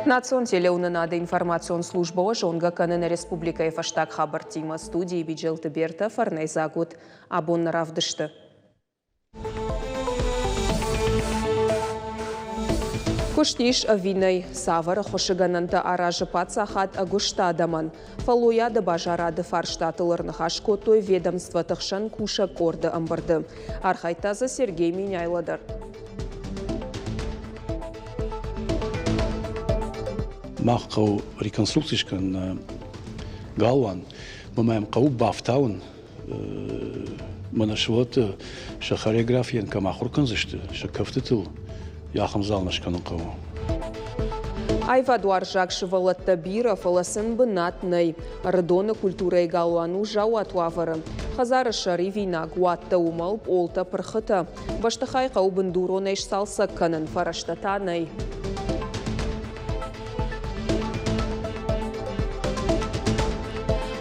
Национ телеуынынады информацион службӕ уӕ зонгӕ кӕны нӕ республикӕйы фӕстаг хабӕрттимӕ. Студийы Биджелты Бертӕ фӕрнӕйдзаг уыд абон нӕ равдысты. Куыст ис ӕви нӕй, цавӕр ӕххуысы гӕнӕнтӕ аразы паддзахад ӕгуыст адӕмӕн? Фӕллойады базарады фарстатыл ӕрныхас кодтой ведомствоты хсӕн кусӕг къорды ӕмбырды. Архайдта дзы Сергей Меняйло дӕр. Мах хъӕуы реконструкци скӕнын галуан, ӕмӕ мӕм хъӕуы бафтауын мӕнӕ сывӕллӕтты сӕ хореографийӕн кӕм ахуыр кӕндзысты, сӕ кӕфтытыл ахӕм зал нӕ скӕнын хъӕуы. Аивадуарзаг сывӕллӕттӕ бирӕ, фӕлӕ сын бынат нӕй. Ӕрыдоны культурӕйы галуан у заууат уавӕры. Хӕдзары сӕр ивинаг, уаттӕ уымӕл, пъолтӕ, пырхытӕ. Бӕстыхай хъӕуы бындуронӕй сцалцӕг кӕнын, фӕрӕзтӕ та нӕй.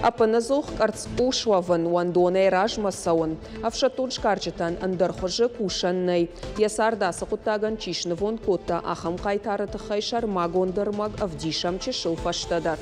Ӕппынӕдзух къӕрцхъус уӕвын, уӕндонӕй размӕ цӕуын. Ӕфсӕддон сгарджытӕн ӕндӕр хуызы кусӕн нӕй. Йӕ цард ацы хъуыддагӕн чи снывонд кодта, ахӕм хъайтары тыххӕй сӕрмагонд ӕрмӕг ӕвдисӕм чысыл фӕстӕдӕр.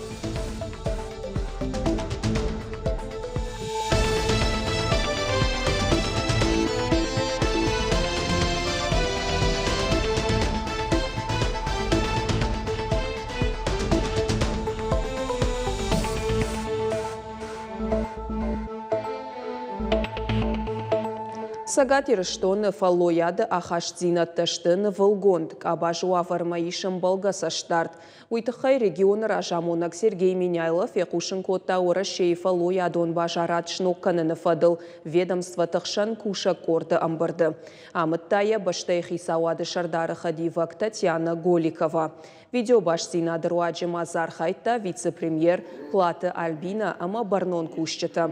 Цӕгат Ирыстоны фӕллойады ахастдзинӕдтӕ сты нывылгонд, къабазы уавӕрмӕ ис ӕмбӕлгӕ цӕстдард. Уый тыххӕй регионы разамонӕг Сергей Меняйло фехъусын кодта Уӕрӕсейы фӕллойадон базарад сног кӕныны фӕдыл ведомствоты хсӕн кусӕг къорды ӕмбырды. Амыдта йӕ бӕстӕйы хицауады сӕрдары хӕдивӕг Татьяна Голикова. Видеобастдзинады руаджы ма дзы архайдта вице-премьер Платы Альбинӕ ӕмӕ бӕрнон кусджытӕ.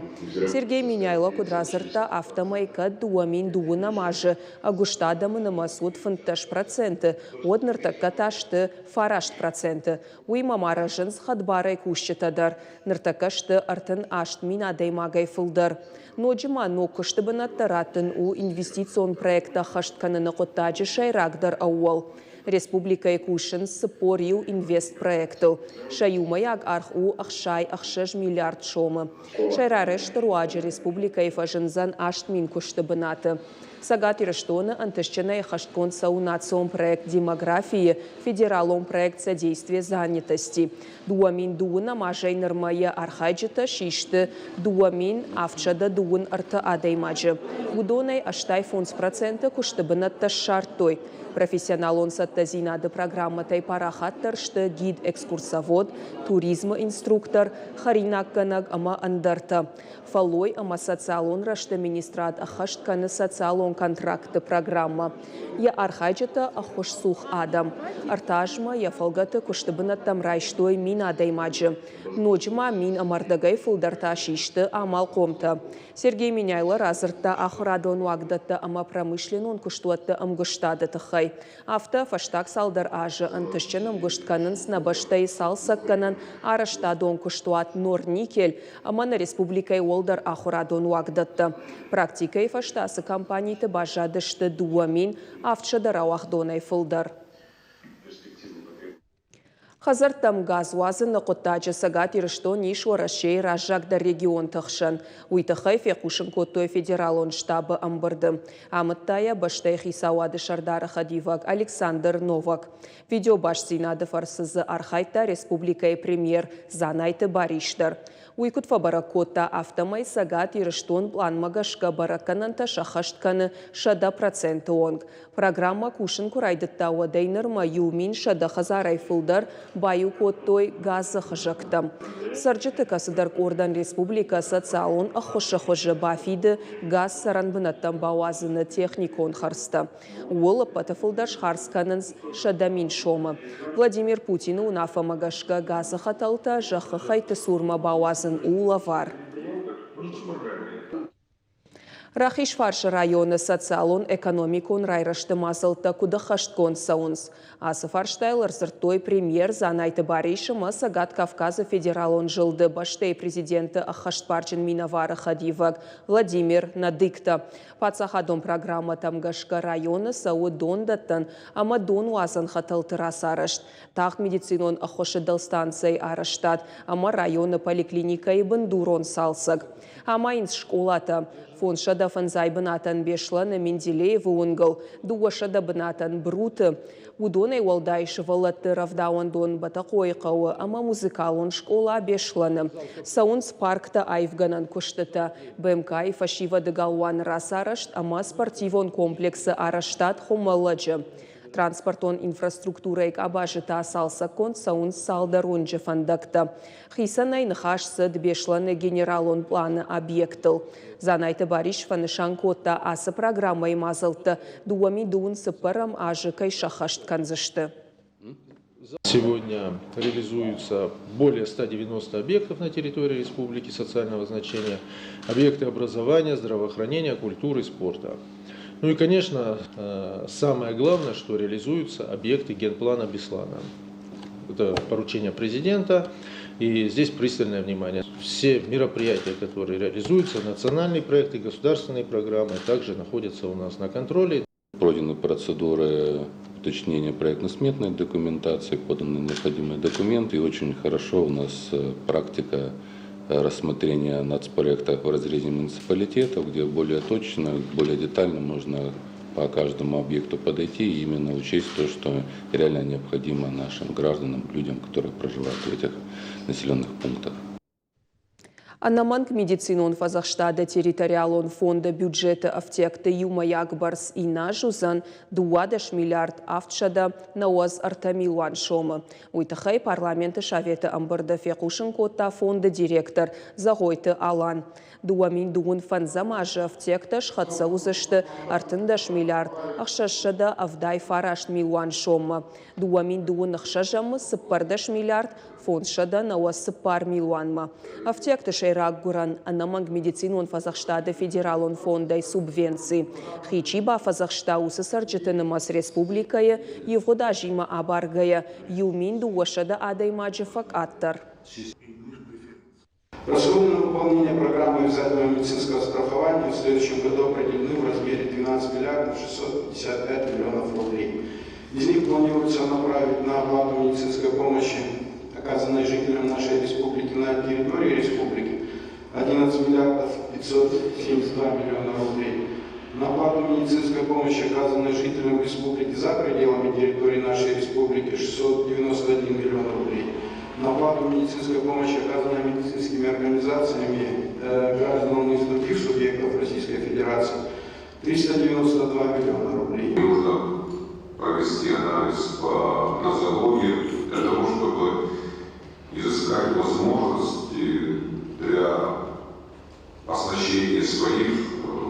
Сергей Меняйло куыд радзырдта, афтӕмӕй кӕд 2002 азы ӕгуыст адӕмы нымӕц уыд 15%, уӕд ныртӕккӕ та сты 9%. Уыимӕ ма рӕзынц хӕдбарӕй кусджытӕ дӕр. Ныртӕккӕ сты 38 000 адӕймагӕй фылдӕр. Ноджы ма ног куысты бынӕттӕ раттын у инвестицион проекттӕ ӕххӕст кӕныны хъуыддаджы сӕйрагдӕр ӕууӕл. Республикӕйы кусынц 41 инвестпроектыл. Сӕ иумӕйаг аргъ у 66 миллиард сомы. Сӕ рарӕзты руаджы республикӕйы фӕзындзӕн 8000 куысты бынаты. Цӕгат Ирыстоны ӕнтыстджынӕй ӕххӕстгонд цӕуы национ проект «Демографи»-йы федералон проект «Содействие занятости». 2002 азӕй нырмӕ йӕ архайджытӕ систы 2733 адӕймаджы. Уыдонӕй 85% куысты бынӕттӕ ссардтой. Профессионалон цӕттӕдзинады программӕтӕй парахатдӕр сты гид-экскурсовод, туризмы инструктор, хӕринаггӕнӕг ӕмӕ ӕндӕртӕ. Фӕллой ӕмӕ социалон рӕзты министрад ӕххӕст кӕны социалон контрактты программӕ. Йӕ архайджытӕ ӕххуысцух адӕм. Ӕртӕ азмӕ йӕ фӕлгӕты куысты бынӕттӕм райстой 1000 адӕймаджы. Ноджы ма 1000 ӕмӕ рдӕгӕй фылдӕр та систы амалхъомтӕ. Сергей Меняйло радзырдта ахуырадон уагдӕттӕ ӕмӕ промышленнон куыстуӕтты ӕмгуыстады тыххӕй. Афтӕ, фӕстаг цалдӕр азы ӕнтыстджын ӕмгуыст кӕнынц нӕ бӕстӕйы цалцӕггӕнӕн арӕзтадон куыстуат Норникель ӕмӕ нӕ республикӕйы уӕлдӕр ахуырадон уагдӕттӕ. Практикӕйы фӕстӕ ацы компаниты баззадысты 2700 рауагъдонӕй фылдӕр. Хӕдзӕрттӕм газ уадзыны хъуыддаджы Цӕгат Ирыстон ис Уӕрӕсейы раззагдӕр регионты хсӕн. Уый тыххӕй фехъусын кодтой федералон штабы ӕмбырды. Амыдта йӕ бӕстӕйы хицауады сӕрдары хӕдивӕг Александр Новак. Видеобастдзинады фӕрцы дзы архайдта республикӕйы премьер Дзанайты Барис дӕр. Уый куыд фӕбӕрӕг кодта, афтӕмӕй Цӕгат Ирыстон пъланмӕ гӕсгӕ бӕрӕггӕнӕнтӕ сӕххӕст кӕны 100% онг. Программӕ кусын куы райдыдта, уӕдӕй нырмӕ 1100 хӕдзарӕй фылдӕр баиу кодтой газы хызӕгтӕм. Цӕрджыты кӕцыдӕр къордӕн республикӕ социалон ӕххуысы хуызы бафиды газ цӕрӕнбынӕттӕм бауадзыны техникон хӕрдзтӕ. Ууыл ӕппӕты фылдӕр схардз кӕнынц 100 000 сомы. Владимир Путины уынаффӕмӕ гӕсгӕ газы хӕтӕлтӕ зӕххы хӕйтты цурмӕ бауадзын у лӕвар. Рахизфарсы районы социалон-экономикон райрӕзты мадзӕлттӕ куыд ӕххӕстгонд цӕуынц? Ацы фарстайыл ӕрдзырдтой премьер Дзанайты Барис ӕмӕ Цӕгат Кавказы федералон зылды бӕстӕйы президенты ӕххӕстбарджын минӕвары хӕдивӕг Владимир Надыкто. Паддзахадон программӕтӕм гӕсгӕ районы цӕуы дондӕттӕн ӕмӕ донуадзӕн хӕтӕлты рацарӕзт, тагъд медицинон ӕххуысы дӕлстанцӕйы арӕзтад ӕмӕ районы поликлиникӕйы бындурон цалцӕг. Амайынц скъолатӕ. 505 бынатӕн Беслӕны Менделеевы уынгыл, 200 бынатӕн Бруты. Уыдонӕй уӕлдай сывӕллӕтты рӕвдауӕндон Бӕтӕхъойы хъӕуы ӕмӕ музыкалон скъола Беслӕны. Цӕуынц парктӕ аивгӕнӕн куыстытӕ, БМК-йы фӕсивӕды галуаны рацарӕзт ӕмӕ спортивон комплексы арӕзтад Хуымӕллӕджы. Транспортон инфраструктурӕйы къабазы та цалцӕггонд цӕуынц цалдӕр уынджы фӕндӕгтӕ. Хицӕнӕй ныхас цыд Беслӕны генералон пъланы объектыл. Дзанайты Барис фӕнысан кодта, ацы программӕйы мадзӕлттӕ 2024 азы кӕй сӕххӕст кӕндзысты. Сегодня реализуются более 190 объектов на территории республики социального значения, объекты образования, здравоохранения, культуры, спорта. Ну и, конечно, самое главное, что реализуются объекты генплана Беслана. Это поручение президента, и здесь пристальное внимание. Все мероприятия, которые реализуются, национальные проекты, государственные программы, также находятся у нас на контроле. Пройдены процедуры уточнения проектно-сметной документации, поданы необходимые документы. И очень хорошо у нас практика рассмотрения нацпроектов в разрезе муниципалитетов, где более точно, более детально можно по каждому объекту подойти и именно учесть то, что реально необходимо нашим гражданам, людям, которые проживают в этих населенных пунктах. Ӕнӕмӕнг медицинон фӕдзӕхстады территориалон фонды бюджеты ӕфтиӕгты иумӕйаг бӕрц иннӕ аз уыдзӕн 12 миллиард 793 милуан сомы. Уый тыххӕй Парламенты Советы ӕмбырды фехъусын кодта фонды директор Зӕгъойты Алан. 2025 азы ӕфтиӕгтӕ схӕццӕ уыдзысты 13 миллиард 679 милуан соммӕ. 2026-ӕмы 14 миллиард 594 милуанмӕ. Ӕфтиӕгты сӕйраг гуырӕн ӕнӕмӕнг медицинон фӕдзӕхстады федералон фондӕй субвенци. Хи чи бафӕдзӕхста, уыцы цӕрджыты нымӕц республикӕйы ивгъуыд азимӕ абаргӕйӕ 1200 адӕймаджы фӕкъаддӕр. Расходы на выполнение программы обязательного медицинского страхования в следующем году определены в размере 12 миллиардов 655 миллионов рублей. Из них планируется направить на оплату медицинской помощи, оказанной жителям нашей республики на территории республики, 11 миллиардов 572 миллиона рублей. На оплату медицинской помощи, оказанной жителям республики за пределами территории нашей республики, 691 миллион рублей. На оплату медицинской помощи, оказанной медицинскими организациями гражданам из других субъектов Российской Федерации, 392 миллиона рублей. Нужно провести анализ по нозологии для того, чтобы изыскать возможности для оснащения своих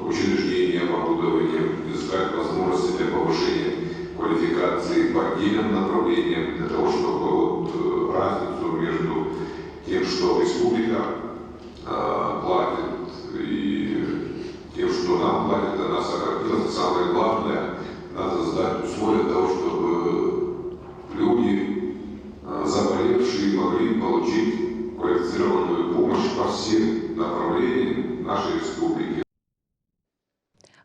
учреждений оборудованием, искать возможности для повышения квалификации по отдельным направлениям, для того, чтобы вот разницу между тем, что республика платит, и тем, что нам платят, она сократилась. Самое главное, надо создать условия для того, чтобы люди, заболевшие, могли получить квалифицированную помощь по всем направлениям нашей республики.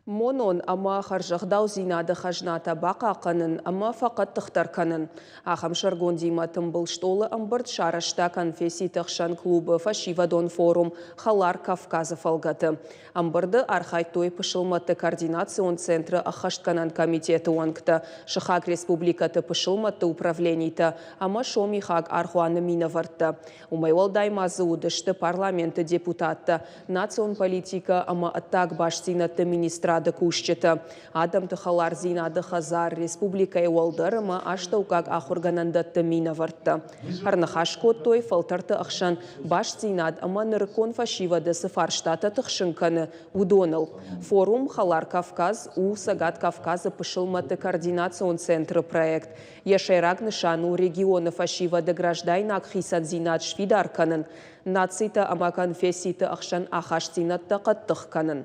Монон ӕмӕ хӕрзӕгъдаудзинады хӕзнатӕ бахъахъхъӕнын ӕмӕ фӕхъӕддыхдӕр кӕнын. Ахӕм сӕргондимӕ тымбыл стъолы ӕмбырд сарӕзта конфесситы хсӕн клубы фӕсивӕдон форум «Хӕлар Кавказы» фӕлгӕты. Ӕмбырды архайдтой пысылмӕтты координацион центры ӕххӕстгӕнӕн комитеты уӕнгтӕ, сыхаг республикӕты пысылмӕтты управленитӕ ӕмӕ сомихаг аргъуаны минӕвӕрттӕ. Уымӕй уӕлдай ма дзы уыдысты парламенты депутаттӕ, национ политикӕ ӕмӕ ӕддаг бастдзинӕдты министрады кусджытӕ, адӕмты хӕлардзинады хӕдзар, республикӕйы уӕлдӕр ӕмӕ астӕуккаг ахуыргӕнӕндӕтты минӕвӕрттӕ. Ӕрныхас кодтой, фӕлтӕрты ӕхсӕн бастдзинад ӕмӕ нырыккон фӕсивӕды цы фарстатӕ тыхсын кӕны, уыдоныл. Форум «Хӕлар Кавказ» у Цӕгат Кавказы пысылмӕтты координацион центры проект. Йӕ сӕйраг нысан у регионы фӕсивӕды граждайнаг хицӕндзинад сфидар кӕнын, нацитӕ ӕмӕ конфесситы ӕхсӕн ахастдзинӕдтӕ хъӕддых кӕнын.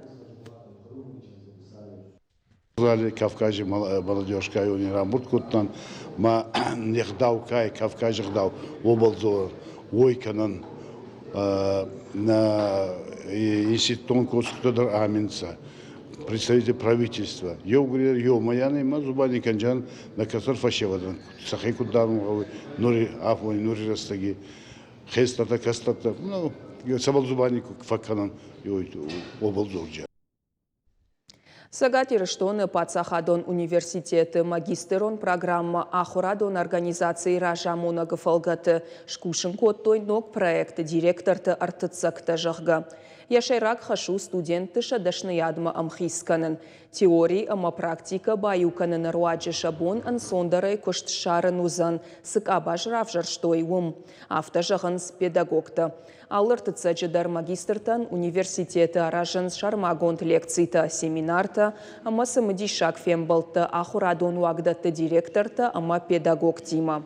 Зали Кавкази молодежь кайони рамбурд кодтан, ма не гъдау кай, Кавкази гъдау, уобӕл дзорӕн, уой кӕнӕн. На институтон косгутӕ дӕр ами нцӕ, представитель правительства. Еугурӕй еумӕйанӕй ма дзубанди кӕнджан нӕ кӕстӕр фӕсевӕдӕн сӕхе куд дарун гъӕуй нури афони, нури рӕстӕги хестӕртӕ, кӕстӕртӕ, ну, цӕбӕл дзубанди фӕккӕнӕн, уобӕл дзорджиан. Цӕгат Ирыстоны паддзахадон университеты магистерон программӕ ахуырадон организацийы разамонӕгы фӕлгӕты скусын кодтой ног проекты директорты ӕртыццӕгтӕ, зӕгъгӕ. Йӕ сӕйраг хӕс у студентты сӕ дӕсныйадмӕ ӕмхиц кӕнын. Теори ӕмӕ практикӕ баиу кӕныны руаджы сӕ бон ӕнцондӕрӕй куыст ссарын уыдзӕн, цы къабаз равзӕрстой, уым. Афтӕ зӕгъынц педагогтӕ. Алы ӕртыццӕджы дӕр магистртӕн университеты аразынц сӕрмагонд лекцитӕ, семинартӕ ӕмӕ цымыдисаг фембӕлдтӕ ахуырадон уагдӕтты директортӕ ӕмӕ педагогтимӕ.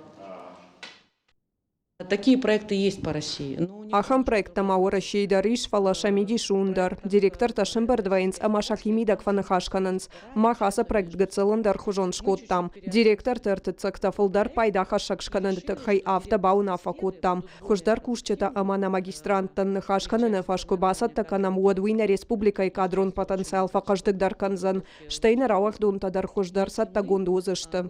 Такие проекты есть по России. Ахӕм проекттӕ ма Уӕрӕсейы дӕр ис, фӕлӕ сӕ мидис у ӕндӕр. Директортӕ сӕмбӕрд вӕййынц ӕмӕ сӕхимидӕг фӕныхас кӕнынц. Мах ацы проект гыццыл ӕндӕрхуызон скодтам. Директорты ӕртыццӕгтӕ фылдӕр пайдахӕссӕг скӕныны тыххӕй афтӕ бауынаффӕ кодтам. Хуыздӕр кусджытӕ ӕмӕ нӕ магистранттӕн ныхас кӕныны фӕз куы бацӕттӕ кӕнӕм, уӕд уый нӕ республикӕйы кадрон потенциал фӕхъӕздыгдӕр кӕндзӕн, стӕй нӕ рауагъдонтӕ дӕр хуыздӕр цӕттӕгонд уыдзысты.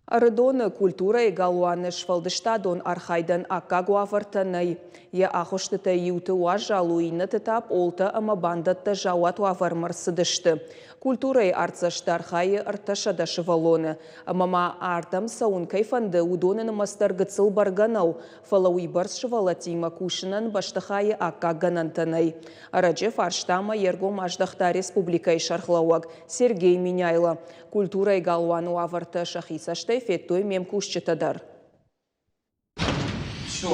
Ӕрыдоны культурӕйы галуаны сфӕлдыстадон архайдӕн аккаг уавӕртӕ нӕй. Йӕ агъуыстытӕй иуты уазал у, иннӕты та пъолтӕ ӕмӕ бандӕттӕ заууат уавӕрмӕ рцыдысты. Культурӕйы артдзӕсты архайы 300 сывӕллоны. Ӕмӕ ма ардӕм цӕуын кӕй фӕнды, уыдоны нымӕц дӕр гыццыл бӕргӕ нӕу, фӕлӕ уыйбӕрц сывӕллӕттимӕ кусынӕн бӕстыхайы аккаг гӕнӕнтӕ нӕй. Ӕрӕджы фарстамӕ йе ргом аздӕхта республикӕйы сӕргълӕууӕг Сергей Меняйло. Культурӕйы галуаны уавӕртӕ сӕхи цӕстӕй федтой ме мкусджытӕ дӕр. Все,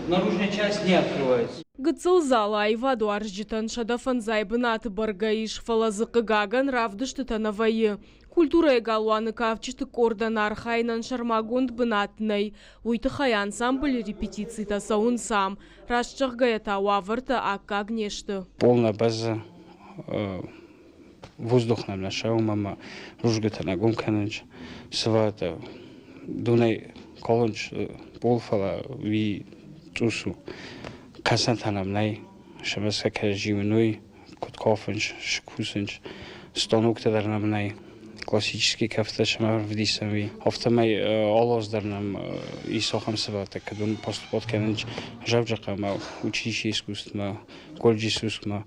наружная часть не открывается. Гыццыл залы аивадуарзджытӕн 105 бынаты бӕргӕ ис, фӕлӕ дзы, хъыгагӕн, равдыстытӕ нӕ вӕййы. Культурӕйы галуаны кафджыты къордӕн архайынӕн сӕрмагонд бынат нӕй. Уый тыххӕй ансамблы репетицитӕ цӕуынц ам. Раст зӕгъгӕйӕ та уавӕртӕ аккаг не сты. Полная база воздух нӕм нӕ сӕуы ӕмӕ рудзгуытӕ нӕ гом кӕнынц. Сывӕллӕттӕ донӕй калынц пъол, фӕлӕ уый цъус у. Кӕсӕнтӕ нӕм нӕй, сӕ кӕрӕдзи уыной, куыд кафынц, скусынц. Станоктӕ дӕр нӕм нӕй. Классический кӕфтӕ сӕм ӕрвдисӕн уый. Афтӕмӕй алы аз дӕр нӕм ис ахӕм сывӕллӕттӕ, кӕдон поступать кӕнынц Зӕуджыхъӕумӕ, училище искусствмӕ, колледж искусствмӕ.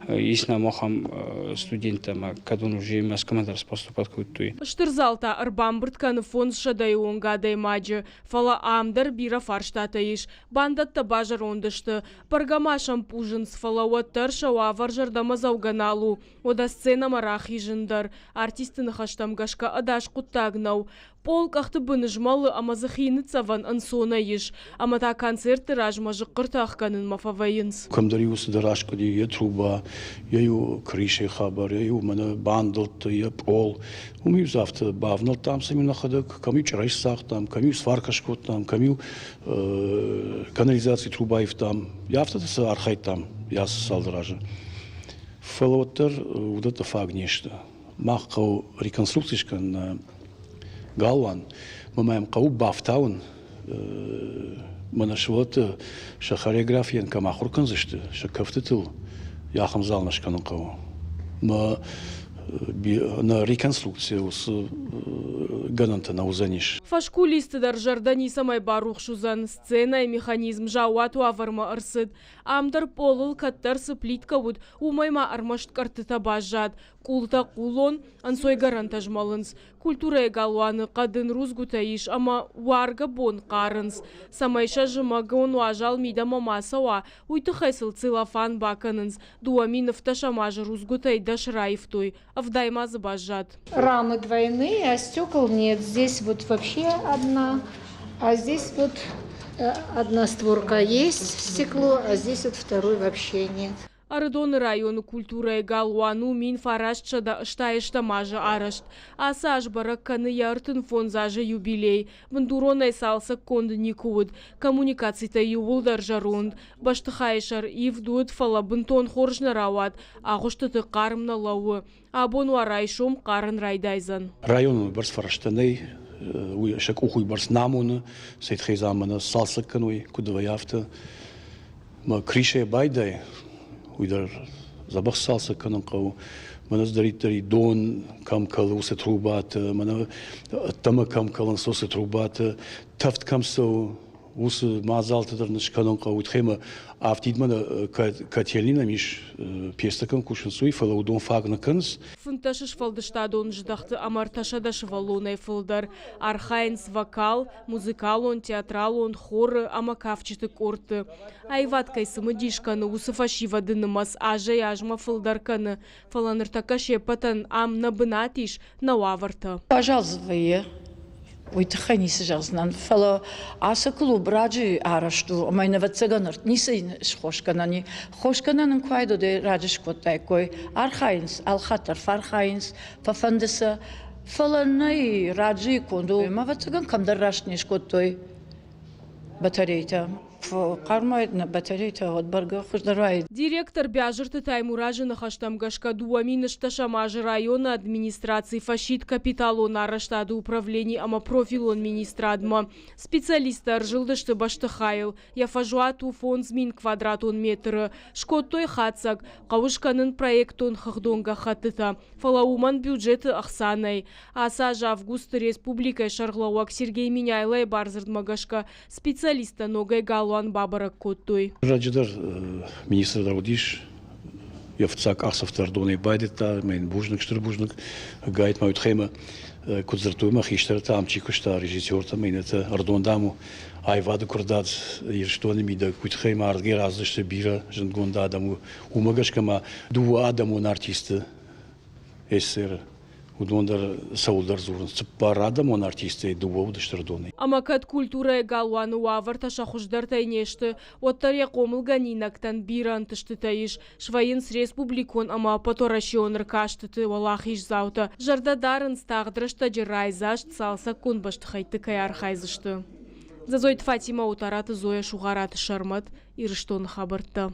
Ис нӕм ахӕм студенттӕ ӕмӕ кӕд уын уже Мӕскуымӕ дӕр поступать кодтой. Стыр зал та ӕрбамбырд кӕны 500-ы онг адӕймаджы, фӕлӕ ам дӕр бирӕ фарстатӕ ис. Бандӕттӕ базӕронд сты, бӕргӕ ма сӕм пъузынц, фӕлӕ уӕддӕр сӕ уавӕр зӕрдӕмӕдзӕугӕ нал у. Уӕдӕ сценӕмӕ рахизын дӕр, артисты ныхӕстӕм гӕсгӕ, ӕдас хъуыддаг нӕу. Пъол къӕхты бын змӕлы ӕмӕ дзы хи ныццӕвӕн ӕнцонӕй ис, ӕмӕ та концертты размӕ зыхъхъыртӕ ӕхгӕнынмӕ фӕвӕййынц. Кӕмдӕр-иу цыдӕр аскъуыди йӕ труба, йӕ-иу крышӕйы хабар, йӕ-иу мӕнӕ бандӕлттӕ, йӕ пъол. Уым-иу дзы афтӕ бавнӕлдтам сӕм-иу нӕхӕдӕг, кӕм-иу чъырӕй сцагътам, кӕм-иу сваркӕ скодтам, кӕм-иу канализацийы труба ивтам. Афтӕ цы архайдтам ацы цалдӕр азы. Фӕлӕ уӕддӕр уыдӕттӕ фаг не сты. Мах хъӕуы реконструкци скӕнын галуан, ӕмӕ мӕм хъӕуы бафтауын мӕнӕ сывӕллӕтты сӕ хореографийӕн кӕм ахуыр кӕндзысты, сӕ кӕфтытыл ахӕм зал нӕ скӕнын хъӕуы. Мӕ нӕ реконструкцийӕ уыцы гӕнӕнтӕ нӕ уыдзӕнис. Фӕскулисты дӕр зӕрдӕ ницӕмӕй барухс уыдзӕн. Сценӕйы механизм заууат уавӕрмӕ ӕрцыд. Ам дӕр пъолыл кӕддӕр цы плиткӕ уыд, уымӕй ма ӕрмӕст къӕрттытӕ баззад. Къултӕ хъулон, ӕнцойгӕрӕнтӕ змӕлынц. Культурӕйы галуаны хъӕдын рудзгуытӕ ис ӕмӕ уаргӕ бон хъарынц. Цӕмӕй сӕ зымӕгон уазал мидӕмӕ ма цӕуа, уый тыххӕй сыл целлофан бакӕнынц. 2017 азы рудзгуытӕй 10 раивтой, 70 ма дзы баззад. Рамы двойные, а стекол нет. Здесь вот вообще одна, а здесь вот одна створка есть стекло, а здесь вот второй вообще нет. Ӕрыдоны районы культурӕйы галуан у 1988 азы арӕзт. Ацы аз бӕрӕг кӕны йӕ 35 азы юбилей. Бындуронӕй цалцӕггонд никуы уыд. Коммуникацитӕ иууылдӕр зӕронд. Бӕстыхайы сӕр ивд уыд, фӕлӕ бынтон хорз нӕ рауад. Агъуыстыты хъарм нӕ лӕууы. Абон уа райсом хъарын райдайдзӕн. Районы бӕрц фӕрӕзтӕ нӕй, уый сӕ къух уыйбӕрц нӕ амоны, сӕ тыххӕй заманы цалцӕг кӕной, куыд вӕййы, афтӕ. Мӕ кришӕйӕ байдай, уый дӕр дзӕбӕх цалцӕг кӕнын хъӕуы. Мӕнӕ цыдӕриддӕр и дон кӕм кӕлы, уыцы трубӕты, мӕнӕ ӕддӕмӕ кӕм кӕлынц, уыцы трубӕты, тӕвд кӕм цӕуы, уыцы мадзалты дӕр скӕнын хъӕуы. Уый афтидмӕ котельни нӕм ис, пецтӕ кӕм кусынц, уый, фӕлӕ уыдон фаг нӕ кӕнынц. 15 сфӕлдыстадон здӕхты ӕмӕ 300 сывӕллонӕй фылдӕр архайынц вокал, музыкалон, театралон, хоры ӕмӕ кафджыты къордты. Аивад кӕй цымыдис кӕны, уыцы фӕсивӕды нымӕц азӕй-азмӕ фылдӕр кӕны, фӕлӕ ныртӕккӕ се ппӕтӕн ам нӕ бынат ис, нӕ уавӕртӕ. Уазал дзы вӕййы, уый тыххӕй ницы зӕгъдзынӕн, фӕлӕ ацы клуб раджы арӕзт у ӕмӕ йын ӕвӕццӕгӕн ницы схосгӕнӕн и. Хосгӕнӕн ын куы уаид, уӕд ӕй раджы скодтаиккой. Архайынц, алхатт дӕр фӕархайынц, фӕфӕнды сӕ, фӕлӕ нӕй, раджыйы конд у. Ӕмӕ ӕвӕццӕгӕн кӕмдӕр раст не скодтой батарейтӕ. Хъармӕй нӕ батарейтӕ уӕд бӕргӕ хуыздӕр уаид. Директор Бязырты Таймуразы ныхӕстӕм гӕсгӕ 2008 азы районы администраци фӕсидт капиталон арӕзтады управлени ӕмӕ профилон министрадмӕ. Специалисттӕ ӕрзылдысты бӕстыхайыл. Йӕ фӕзуат у 5000 квадратон метры. Скодтой хатдзӕг, хъӕуы скӕнын проектон хыгъдон гӕххӕттытӕ, фӕлӕ уымӕн бюджеты ӕхца нӕй. Ацы аз августы республикӕйы сӕргълӕууӕг Сергей Меняйлойы бардзырдмӕ гӕсгӕ специалисттӕ ногӕй галуан бабӕрӕг кодтой. Раджыдӕр министр дӕр уыдис, йӕ фыццаг къахдзӕфтӕ ӕрдонӕй байдыдта, ӕмӕ йын бузныг, стыр бузныг. Гайд ма уыдхӕмӕ куыд дзырдтой мӕ хистӕртӕ, ам чи куыста, режиссертӕ ӕмӕ иннӕтӕ, ӕрдон, дам, у аивады куырдадз Ирыстоны мидӕг, уый тыххӕй ма ардыгӕй раздзысты бирӕ зындгонд адӕм. Уымӕ гӕсгӕ ма дыууӕ адӕмон артисты СССР-ы уыдон дӕр цӕуылдӕр дзурынц. Цыппар адӕмон артисттӕй дыууӕ уыдысты Ӕрыдонӕй. Ӕмӕ кӕд культурӕйы галуаны уавӕртӕ сӕ хуыздӕртӕй не сты, уӕддӕр йӕ хъомылгӕнинӕгтӕн бирӕ ӕнтыстытӕ ис. Свӕййынц республикон ӕмӕ ӕппӕтуӕрӕсеон ӕркастыты уӕлахиздзаутӕ. Зӕрдӕ дарынц, тагъд рӕстӕджы райдзаст цалцӕггонд бӕстыхӕйтты кӕй архайдзысты. Дзӕдзойты Фатимӕ, Отараты Зоя, Сугъараты Сӕрмӕт, Ирыстоны хабӕрттӕ.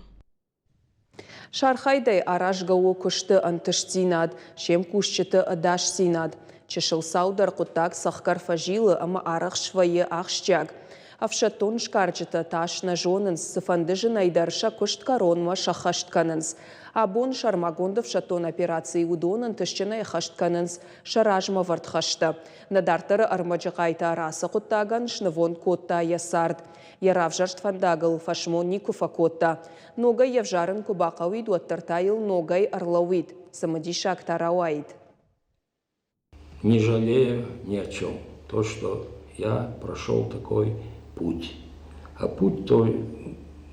Сӕ архайдӕй аразгӕ у куысты ӕнтыстдзинад, се мкусджыты ӕдасдзинад. Чысыл цаудӕр хъуыддаг цӕхгӕр фӕзилы ӕмӕ арӕх свӕййы ахсджиаг. Ӕфсӕддон сгарджытӕ тас нӕ зонынц, цыфӕнды зынӕй дӕр сӕ куыст кӕронмӕ сӕххӕст кӕнынц. Абон сӕрмагонд ӕфсӕддон операцийы уыдон ӕнтыстджынӕй ӕххӕст кӕнынц сӕ размӕвӕрд хӕстӕ. Нӕ дарддӕры ӕрмӕджы хъайтар ацы хъуыддагӕн снывонд кодта йӕ цард. Йӕ равзӕрст фӕндагыл фӕсмон никуы фӕкодта. Ногӕй йӕ взарын куы бахъӕуид, уӕддӕр та йыл ногӕй ӕрлӕууид. Цымыдисаг та рауаид. Не жалею ни о чем. То, что я прошел такой путь. А путь той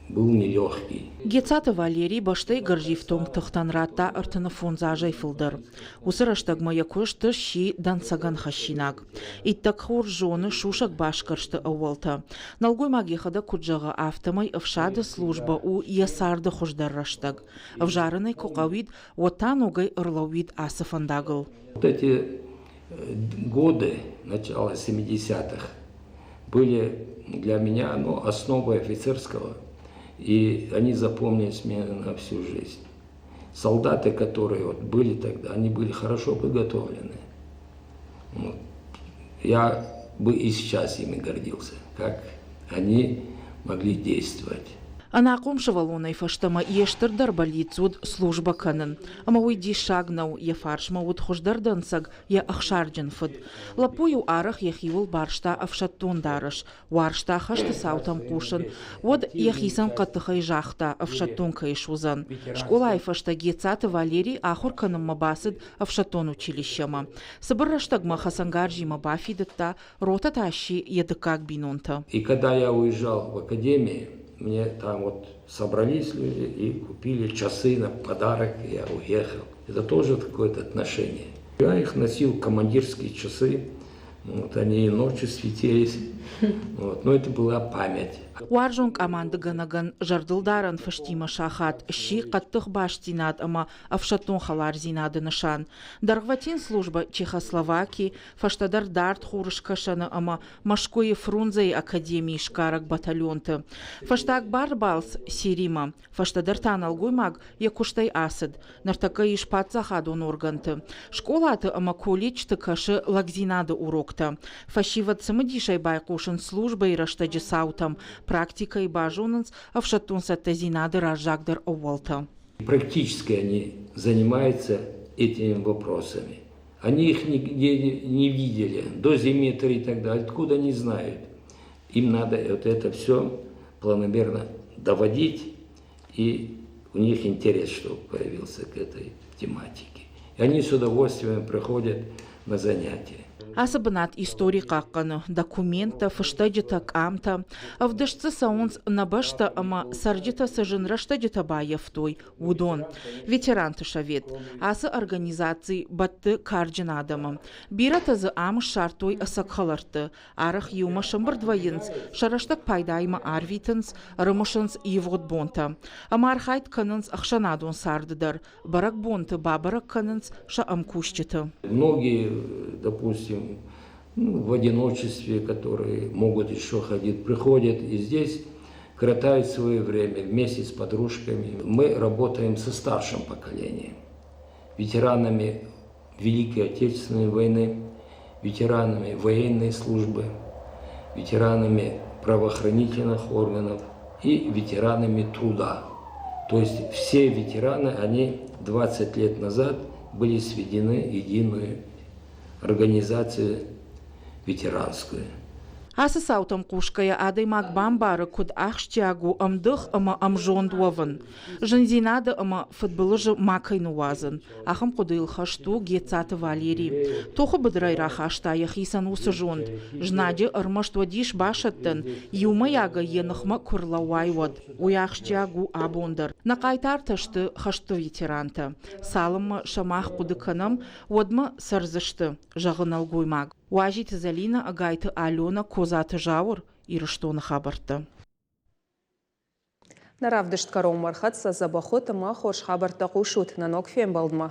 был нелегкий. Гецаты Валерий бӕстӕйы гӕрзифтонг тыхтӕн радта 35 азӕй фылдӕр. Уыцы рӕстӕгмӕ йӕ куыст сси дӕнцӕгӕн хӕссинаг. Иттӕг хорз зоны сусӕг басгӕрсты ӕууӕлтӕ. Нӕлгоймаг йӕхӕдӕг куыд зӕгъы, афтӕмӕй ӕфсады службӕ у йӕ царды хуыздӕр рӕстӕг. Ӕвзарын ӕй куы хъӕуид, уӕд та ногӕй ӕрлӕууид ацы фӕндагыл. Вот эти годы, начала 70-х, были для меня ну, основой офицерского, и они запомнились мне на всю жизнь. Солдаты, которые вот были тогда, они были хорошо подготовлены. Вот. Я бы и сейчас ими гордился, как они могли действовать. Ӕнахъом сывӕллонӕй фӕстӕмӕ йе стырдӕр бӕллиц уыд службӕ кӕнын. Ӕмӕ уый диссаг нӕу, йӕ фарсмӕ уыд хуыздӕр дӕнцӕг йӕ ӕхсарджын фыд. Лӕппу-иу арӕх йӕхиуыл барста ӕфсӕддон дарӕс, уарзта хӕсты цаутӕм хъусын. Уӕд йӕхицӕн хъӕддыхӕй загъта, ӕфсӕддон кӕй суыдзӕн. Скъолайы фӕстӕ Гецаты Валерий ахуыр кӕнынмӕ бацыд ӕфсӕддон училищемӕ. Цыбыр рӕстӕгмӕ хӕцӕнгарзимӕ бафидыдта, Ротӕ та сси йӕ дыккаг бинонтӕ. И когда я уезжал в академию, мне там вот собрались люди и купили часы на подарок, и я уехал. Это тоже какое-то отношение. Я их носил, командирские часы, вот они и ночью светились. Вот. Но это была память. Уарзон къамандыгӕнӕгӕн зӕрдылдарӕн фыстимӕ сахат сси хъӕддых бастдзинад ӕмӕ ӕфсӕддон хӕлардзинады нысан. Дӕргъвӕтин службӕ Чехословаки, фӕстӕдӕр дард Хурыскӕсӕны ӕмӕ Мӕскуыйы Фрунзейы академийы сгарӕг батальонты. Фӕстаг барбалц Сиримӕ, фӕстӕдӕр та нӕлгоймаг йӕ куыстӕй ацыд. Ныртӕккӕ ис паддзахадон органты, скъолаты ӕмӕ колледжты кӕсы лӕгдзинады уроктӕ. Фӕсивӕд цымыдисӕй байхъусынц службӕйы рӕстӕджы цаутӕм, практикӕйы базонынц ӕфсӕддон цӕттӕдзинады раззагдӕр ӕууӕлтӕ. Практически они занимаются этими вопросами. Они их нигде не видели, дозиметры и так далее, откуда они знают. Им надо вот это все планомерно доводить, и у них интерес, чтобы появился к этой тематике. И они с удовольствием приходят на занятия. Ацы бынат истори хъахъхъӕны, документтӕ, фыстӕджытӕ, къамтӕ. Ӕвдыст дзы цӕуынц нӕ бӕстӕ ӕмӕ цӕрджытӕ цы зын рӕстӕджытӕ баййӕфтой, уыдон. Ветеранты совет. Ацы организаци бӕтты карджын адӕмы. Бирӕтӕ дзы ам ссардтой ӕцӕг хӕлӕртты. Арӕх иумӕ сӕмбырд вӕййынц, сӕ рӕстӕг пайдаимӕ арвитынц, ӕрымысынц ивгъуыд бонтӕ. Ӕмӕ архайд кӕнынц ӕхсӕнадон царды дӕр. Бӕрӕгбонты бабӕрӕг кӕнынц сӕ ӕмкусджыты. Многие, допустим, ну, в одиночестве, которые могут еще ходить, приходят и здесь коротают свое время вместе с подружками. Мы работаем со старшим поколением, ветеранами Великой Отечественной войны, ветеранами военной службы, ветеранами правоохранительных органов и ветеранами труда. То есть все ветераны, они 20 лет назад были сведены в единую организацию ветеранскую. Ацы цаутӕм хъусгӕйӕ адӕймаг бамбары, куыд ахсджиаг у ӕмдых ӕмӕ ӕмзонд уӕвын, зындзинады ӕмӕ фыдбылызы макӕй ныууадзын. Ахӕм хъуыдыйыл хӕст у Гецаты Валери. Тохы быдырӕй рахаста йӕхицӕн уыцы зонд. Знаджы ӕрмӕст уӕд ис басӕттӕн, иумӕйагӕй йӕ ныхмӕ куы рлӕууай, уӕд. Уый ахсджиаг у абон дӕр. Нӕ хъайтартӕ сты хӕсты ветерантӕ. Цалынмӕ сӕ мах хъуыды кӕнӕм, уӕдмӕ цӕрдзысты, зӕгъы нӕлгоймаг. Уазиты Зӕлинӕ, Ӕгайты Аленӕ, Козаты Зауыр, Ирыстоны хабӕрттӕ. Нӕ равдыст кӕронмӕ ӕрхӕццӕ дзӕбӕх ут ӕмӕ хорз хабӕрттӕ хъусут нӕ ног фембӕлдмӕ.